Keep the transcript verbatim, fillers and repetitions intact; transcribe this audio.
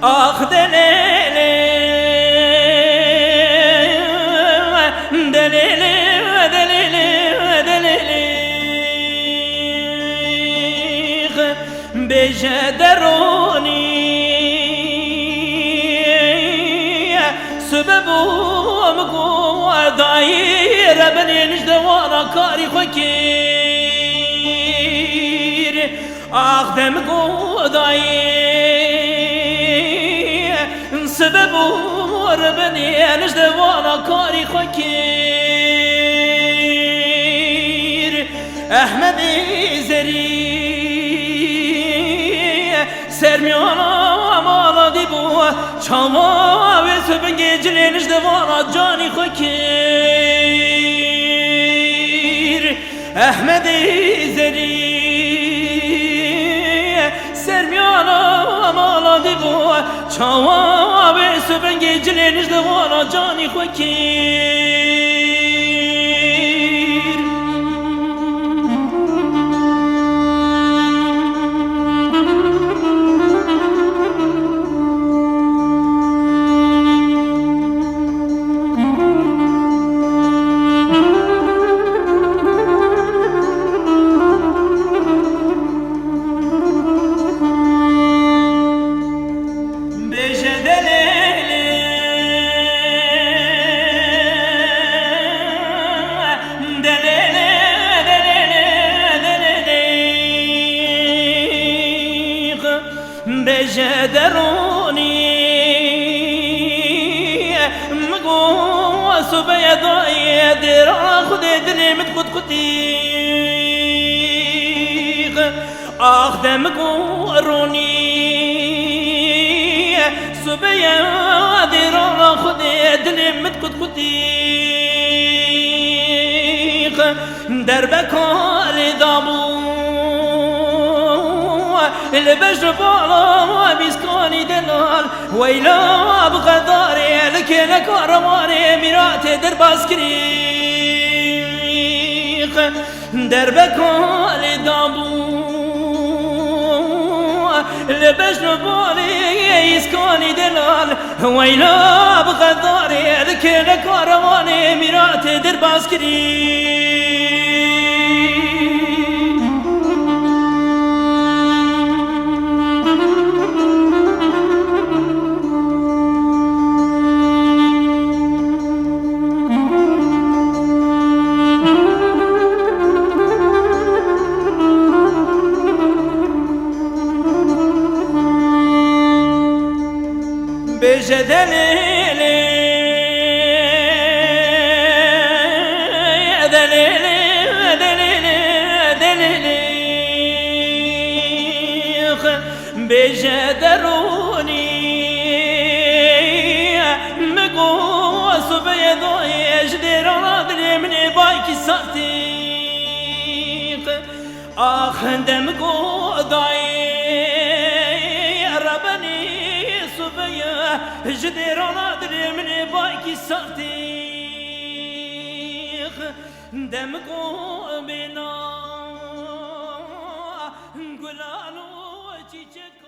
Ax delêlê, delêlê, delêlê, delêlê. Bêje deronî, sibe bû min ku dayî re binê nij de wana karî xwe kir. Ax dem ku dayî, sibe bû re binê nij de wana karî xwe kir. Ehmedê Zerî, sermiyana mala dî bû, çawa wê sibingê cilê nij de vala canî xwe kir. Ehmedê Zerî, sermiyana mala dî bû, çawa wê sibingê cilê nij de vala canî xwe kir. Bêje delêlê, delêlê, delêlê, delêlê. Bêje deronî, min got sobeye dayê dêra Xwedê dilê min diqutqutî. Ax dem ku ronî, sobeye dêra Xwedê dilê min diqutqutî. Derbeka lê dabû, li bejn bala mîskanî delal, weyla bi qedarê, li kêleka rewanê mîratê derbas kirî. Derbeka lê dabû, li bejn balê îskanî delal, weyla bi qedarê, li kêleka rewanê mîratê derbas kirî. Bêje delêlê, delêlê, delêlê, delêlê. Bêje deronî, min got sobeye dayê, ji dêrana dilê min ê baykî sertî. Ax dem ku dayê, rebenî sobeye, ji dêrana dilê min ê baykî sertî. Dem ku bêna gulan û